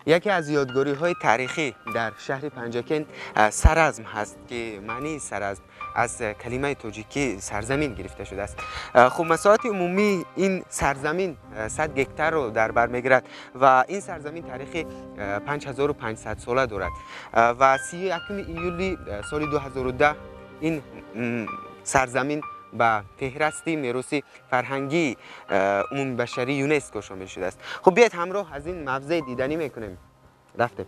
Яке аз ёдгориҳои таърихӣ дар шаҳри Панҷакент Саразм ҳаст, ки маънии Саразм аз калимаи тоҷикӣ сарзамин гирифта шудааст. Хуб, масоҳати умумии ин сарзамин 100 гектарро дар бар мегирад ва ин сарзамин таърихи 5500 сола дорад ва 31 июли соли 2010 ин сарзамин ба феҳрасти мероси фарҳангии умумибашарии ЮНЕСКО шомил шудааст. Хуб, биёед ҳамроҳ аз ин мавзеъ диданӣ мекунем. Рафтем.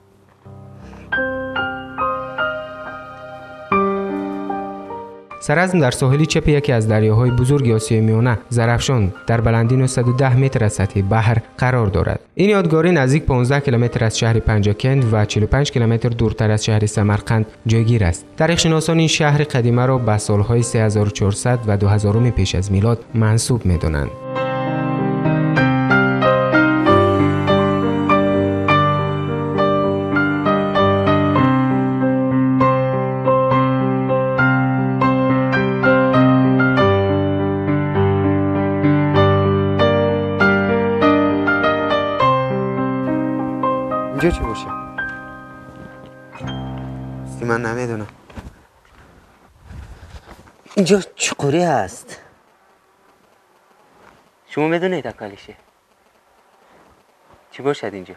Саразм дар соҳили чапи яке аз дарёҳои бузурги Осиёи Миёна, Зарафшон, дар баландии 910 метр аз сатҳи баҳр қарор дорад. Ин ёдгорӣ наздик 15 километр аз шаҳри Панҷакент ва 45 километр дуртар аз шаҳри Самарқанд ҷойгир аст. Таърихшиносон ин шаҳри қадимаро ба солҳои 3400 ва 2000 пеш аз милод мансуб медонанд. اینجا چی باشه؟ من نمیدونم. اینجا چقوری هست؟ شما میدونید اکالیشه؟ چی باشد اینجا؟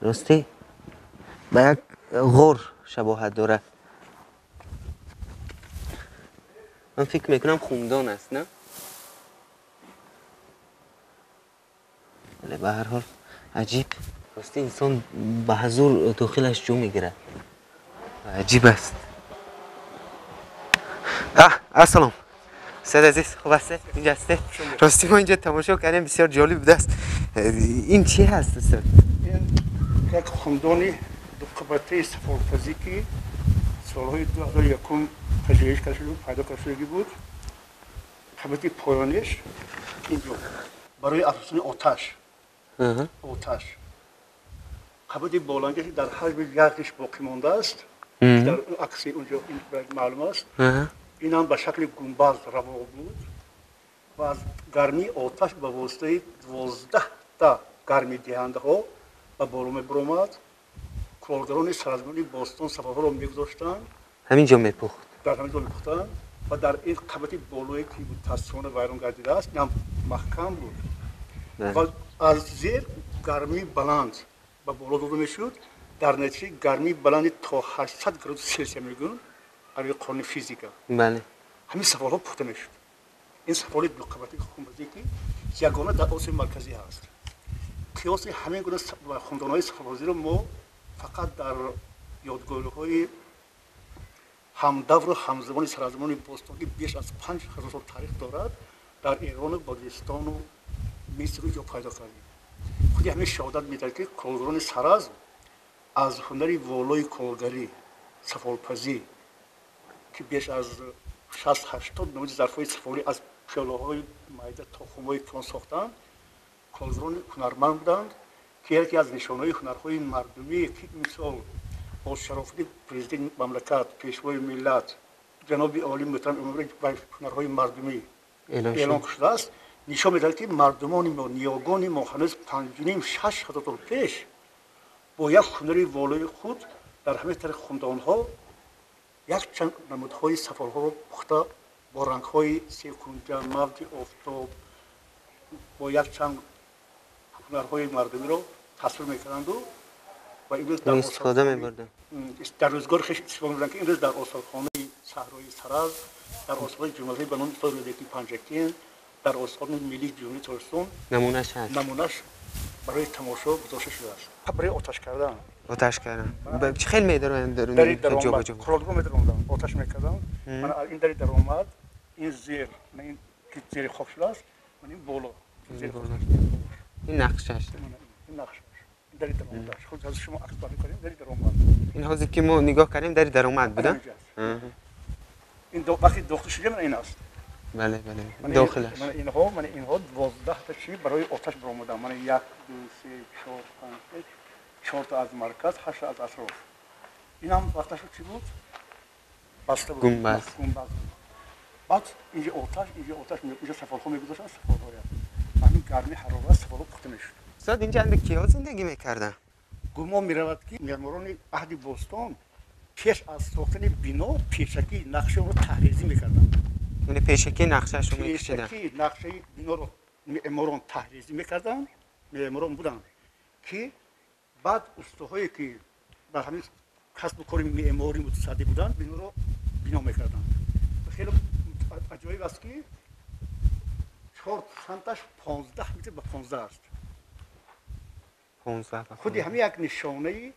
راستی به یک غور شباهت داره. من فکر میکنم خوندان است، نه؟ ولی به هر حال عجیب. راستی انسان به حضور داخلش جو میگیره. عجیب است. السلام سید عزیز، خوب هسته؟ اینجا هسته؟ راستی ما اینجا تماشا کردیم، بسیار جالب بوده است. این چی هست استاد؟ این یک خمدانی دو قبطه سفالپزی که سالهای 2001 پژوهش کرده شده بود، پیدا کرده شده بود. قبطه پایانش اینجا برای افزودن آتش. آتش. قبطه بالانگش در حجم یخش باقی مانده است. در عکس اونجا معلوم است. این هم به شکل گنبد روا بود و از گرمی آتش به واسطه 12 تا گرمی دهنده ها به بالا می‌برآمد. کارگران سرزمینی باستان سفرها رو می‌گذاشتند. همینجا می‌پخت. در همینجا می‌پختند و در این قبطه بالایی که متأسفانه ویران گردیده است، این هم محکم بود. و از زیر گرمی بلند به بالا داده می‌شد. در نتیجه گرمی بلند تا 800 گراد سلسیوس میگن برای قانون فیزیکا. بله. همین سفالها پخته میشد. این سفال دو قبطه خونبازی که یگانه در آسیای مرکزی هست. قیاس همین گونه خمدان‌های سفالبازی رو ما فقط در یادگاری‌های همدور و همزمان سرزمان باستان که بیش از 5000 سال تاریخ دارد در ایران و پاکستان و مصر رو پیدا کردیم. خودی همین شهادت می‌دهد که کارگران سرزم از هنر والای کارگری سفالپزی که بیش از 60-80 نمونه ظرف‌های سفالی از پیاله‌های میده تا خم‌های کلان ساختند، کارگران هنرمند بودند که یکی از نشانه‌های هنرهای مردمی که امسال با شرافت پرزیدنت مملکت، پیشوای ملت، جناب عالی محترم امام هنرهای مردمی اعلام شده است، نشان می‌دهد که مردمان ما، نیاگان ما هنوز 5.5-6 هزار سال پیش با یک هنر والای خود در همه طرح خمدان‌ها یک چند نمودهای سفالها رو پخته با رنگ‌های سی‌کنجه، موج آفتاب، با یک چند هنرهای مردمی رو تصویر می‌کردند و امروز در استفاده می‌بردند. در روزگار خیلی استفاده می‌بردند که امروز در آثارخانه صحرای سرز، در آثار جمهوری به نام استاد رودکی پنجکین، در آثار ملی جمهوری تاجیکستان نمونه‌اش هست. نمونه‌اش برای تماشا گذاشته شده است. برای آتش کردن. آتش کردن. چه خیلی می‌دارن درون جا به جا. کلادگو می‌دروندن، آتش می‌کردن. من این دری درآمد، این زیر، من این که زیر خاک شده است، من این بالا. زیر خاک. این نقشش. این نقشش. این دری درآمدش. خود از شما عکس برداری کردیم، دری درآمد. این حوزه که ما نگاه کردیم دری درآمد بودن. این دو وقتی داخل شده من این است. بله بله. داخلش. من اینها 12 تا چی برای آتش برآمدن. من 1 2 3 4 5 6 4 تا از مرکز، 8 تا از اطراف. این هم وقتش چی بود؟ بسته بود. گنبد. بعد اینجا آتش، اینجا آتش، اینجا سفالخو می‌گذاشتن، سفال‌های. همین гармӣ ҳарорат сафолҳо пухта мешуд. Устод, инҷа анда киҳо зиндагӣ мекарданд? Гумон меравад, ки меъморони аҳди бостон пеш аз сохтани бино пешакӣ нақшаи онро таҳризӣ мекарданд. Яъне пешакӣ нақшаашро мекашиданд? Пешакӣ нақшаи биноро меъморон таҳризӣ мекарданд. Меъморон буданд, ки баъд устоҳое, ки ба ҳамин касбу кори меъморӣ мутасаддӣ буданд, биноро бино мекарданд. Хеле аҷоиб аст, ки чор самташ 15 метр ба 15 аст. Худи ҳамин як нишонаи,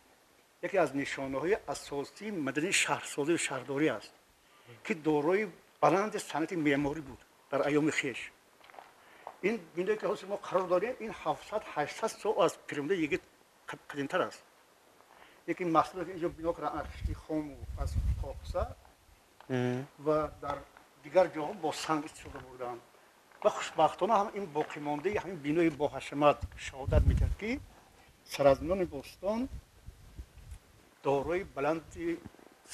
яке аз нишонаҳои асосии мадании шаҳрсозию шаҳрдорӣ аст, ки дорои баланди санъати меъморӣ буд дар айёми хеш. Ин биное, ки ҳозир мо қарор дорем, ин 700-800 сол аз пирамидаи Египет қадимтар аст. Лекин маҳсулоте, ки инҷо бино карданд, аз хишти хому аз покса ва дар дигар ҷоҳо бо санг истифода бурданд. Ва хушбахтона ҳам ин боқимондаи ҳамин бинои боҳашамат шаҳодат медиҳад, ки саразмиёни бостон дорои баланди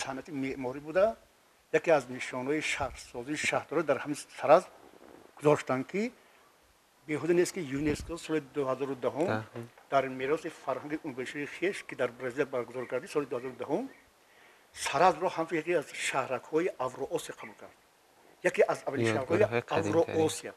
санъати меъморӣ буда, яке аз нишонаҳои шаҳрсозии шаҳрдорӣ дар ҳамин Саразм гузоштанд, ки беҳуда нест, ки ЮНЕСКО соли 2010 дар мероси фарҳанги умумибашарии хеш, ки дар Бразилия баргузор кардӣ соли 2010, Саразмро ҳамчун яке аз шаҳракҳои Авроосия қабул кард, яке аз аввалин шаҳрҳои Авроосия.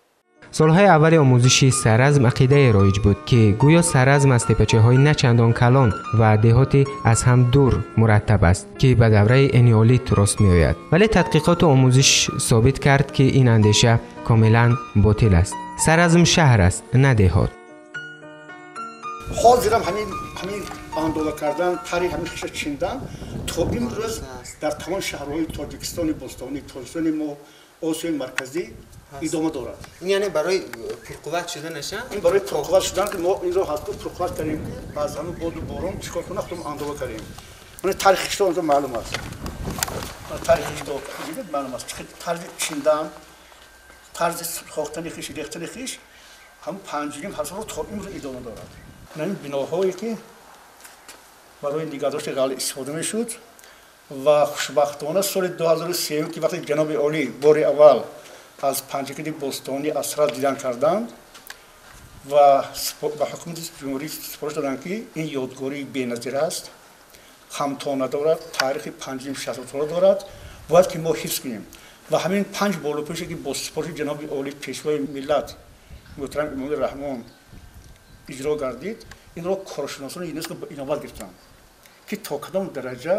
Солҳои аввали омӯзиши Саразм ақидае роиҷ буд, ки гӯё Саразм аз тепачаҳои на чандон калон ва деҳоти аз ҳам дур мураттаб аст, ки ба давраи энеолит рост меояд. Вале тадқиқоту омӯзиш собит кард, ки ин андеша комилан ботил аст. Саразм шаҳр аст, на деҳот. Ҳозирам ҳамин андола кардан, тари ҳамин хиша чиндан то имрӯз дар тамоми шаҳрҳои Тоҷикистони бостонӣ, Тоҷикистони мо, Осиёи Марказӣ идома дорад. Ин яъне барои пурқувват шуданаша? Ин барои пурқувват шудан, ки мо инро ҳасту пурқувват кардем, ки аз ҳамин боду борон чикор кунад, худам андола кардем. Тари хишто онҷо маълум аст. Тари хишто маълум аст. Тарзи чиндан, тарзи сохтани хиш, рехтани хиш ҳамун 5,5 ҳазор то имрӯз идома дорад. Ин биноҳое, ки барои нигаҳдошти ғалла истифода мешуд. Ва хушбахтона соли 2003, ки вақте ҷаноби олӣ бори аввал аз Панҷакенти бостонӣ аз Саразм дидан карданд ва ба ҳукумати ҷумҳурӣ супориш доданд, ки ин ёдгории беназир аст, ҳамто надорад, таърихи 5,5 ҳазорсола дорад, бояд ки мо ҳифз кунем. Ва ҳамин панҷ болопӯше, ки бо супориши ҷаноби олӣ, пешвои миллат муҳтарам Эмомалӣ Раҳмон иҷро гардид, инро коршиносони ЮНЕСКО ба инобат гирифтанд, ки то кадом дараҷа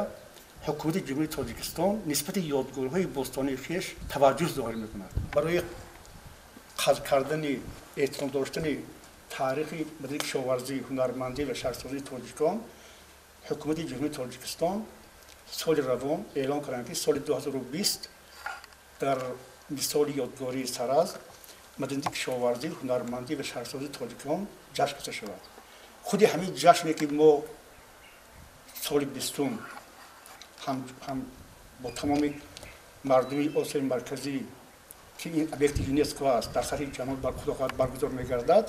ҳукумати Ҷумҳурии Тоҷикистон нисбати ёдгориҳои бостонии хеш таваҷҷӯҳ зоҳир мекунад. Барои қадр кардани, эҳтиром доштани таърихи мадании кишоварзӣ, ҳунармандӣ ва шаҳрсозии тоҷикон ҳукумати Ҷумҳурии Тоҷикистон соли равон эълон карданд, ки соли 2020 дар мисоли ёдгории Саразм маданияти кишоварзӣ, ҳунармандӣ ва шаҳрсозии тоҷикон ҷашн гирифта шавад. Худи ҳамин ҷашне, ки мо соли бистум ҳам бо тамоми мардуми Осиёи Марказӣ, ки ин объекти ЮНЕСКО аст, дар сатҳи ҷаҳон худо хоҳад баргузор мегардад,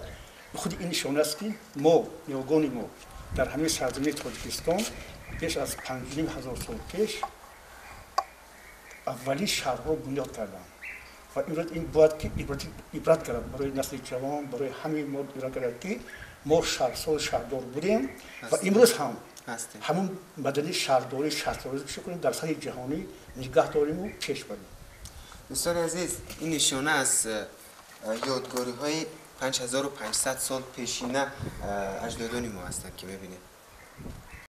худи ин нишона аст, ки мо, ниёгони мо, дар ҳамин сарзамини Тоҷикистон беш аз 5,5 ҳазор сол пеш аввалин шаҳрҳо бунёд карданд. Ва имрӯз ин бояд ки ибрат гардад барои насли ҷавон, барои ҳамаи мо ибрат гардад, ки мо шаҳрсоз, шаҳрдор будем ва имрӯз ҳам ҳамун мадании шаҳрдорӣ, шаҳрсозӣ кунем, дар сатҳи ҷаҳонӣ нигаҳ дориму пеш барем. Дӯстони азиз, ин нишона аз ёдгориҳои 5500 сол пешина аҷдодони мо ҳастанд, ки мебинед.